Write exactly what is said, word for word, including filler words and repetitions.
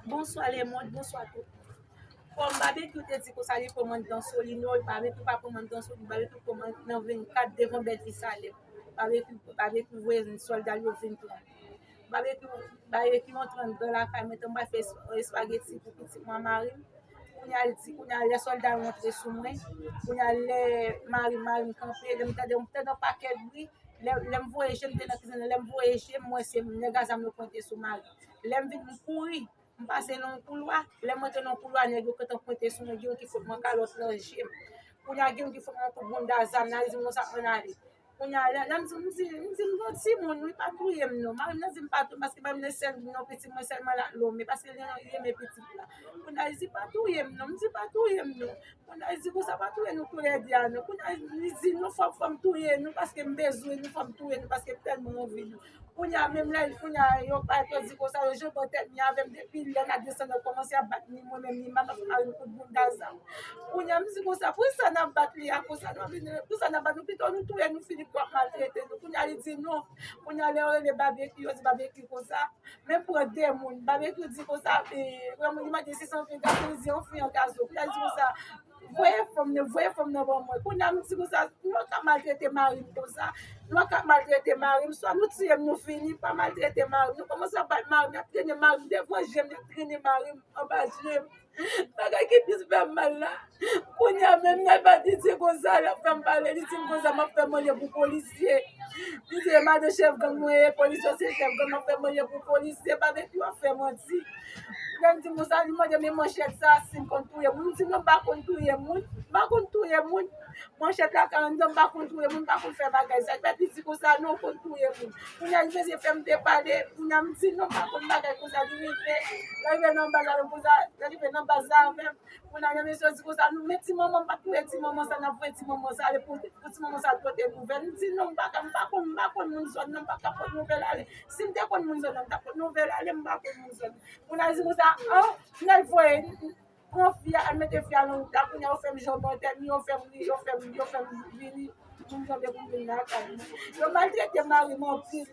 Bonswa lemonn, bonswa tout. Kòm Babekyou te di konsa li pran mangan Solino, Babekyou pa pran mangan Solino, Babekyou pran mangan nan vennkat devan bèl fi Salèm. Babekyou, Babekyou voye sòlda l yo vin pran. Babekyou, Babekyou yon trant dola lakay mwen, tan m pral fè es- espageti pou pitit mwen mari m. Kounye a l di, kounye a lè sòlda yo monte sou mwen, kounye a lè mari, mari m kanpe, lè m tande, m tande yon pakèt bri, lè, lè m voye je m te nan kizin nan, lè m voye je m, m wè se nèg a zam yo pwente sou mari. Lè m vin, m kouri, m pase nan yon koulwa, lè m antre nan yon koulwa, nèg yo gentan pwente sou mwen, gen yon ki fout mwen kalòt nan je m. Kounye a gen yon ki fout mwen kout bounda zam nan, li di m konsa ann ale. Kounye a, lè, lè m di, m di, m di, m gon timoun, wi, pa touye m non. Mari m nan di m pa touye m, paske mari m nan sèl, non, pitit mwen sèlman l ap lonmen, paske li, li renmen pitit la. Kounye a, li di pa touye m non, m di pa touye m non. Kounye a, li di konsa pa touye nou toulède a non. Kounye a, li di non, fò, fò m touye nou, paske m bezwen nou, fò m touye nou, paske m tèlman anvi nou. Kounye a, menm lè, kounye a, yo pa di konsa, yo janbe tèt mwen avè m depi lè n ap desann, yo kòmanse ap bat ni mwen menm, ni mari m, kout bounda zam. Kounye a, m di konsa, poukisa n ap bat li a konsa? Nou vin, poukisa n ap bat nou? Pito nou touye nou fini pou ap maltrete nou. Kounye a, li di non. Kounye a, lè yo rele Babekyou, yo di Babekyou konsa, men pran de moun. Babekyou di konsa, e, pran moun, li mande si se yon fi gason, li di yon fi an gason. Kounye a, li di konsa, voye fanm nan, voye fanm nan ban mwen. Kounye a, m di konsa, nou pa ka maltrete mari m konsa. Nou pa ka maltrete mari m. Swa nou tiye m, nou fini, pa maltrete mari m. Nou kòmanse ap bat mari m, y ap trennen mari m devan je m, y ap trennen mari m anba je m. Bagay ki plis fè m mal la. Kounye a menm, nèg la di konsa, l ap fè m pale, li di m konsa, m ap fè mwen ye pou polisye. Li di madan chèf gang mwen ye, polisye se chèf gang, m ap fè mwen ye pou polisye, Babekyou ap fè manti. Lè m di konsa, li mande men manchèt sa, si m konn touye moun. M di non, m pa konn touye moun, m pa konn touye moun. Manchèt la ka anndan, m pa konn touye moun, m pa konn fè bagay sa. Li di konsa, non, ou konn touye moun. Kounye a, li bezwen fè m te pale. Kounye a, m di non, m pa konn bagay konsa. Li rive, lè rive nan baz avè m konsa, lè rive nan baz avè m. Kounye a, mesye di konsa, nou, men ti manman, m pa t touye ti manman sa, n ap voye ti manman sa ale pou, pou ti manman sa al pote nouvèl. M di non, m pa ka, m pa konn, m pa konn moun zòn nan, m pa ka pote nouvèl ale. Si m te konn moun zòn nan, m t ap pote nouvèl ale, m pa konn moun zòn nan. Kounye a, li di konsa, an, nèg voye, pran fi a, al mete fi a nan wout la, kounye a, yo fè m janbe tèt li, yo fè m ri, yo fè m, yo fè m vini, moun janbe pou m vin lakay mwen. Yo maltrete mari m anpil.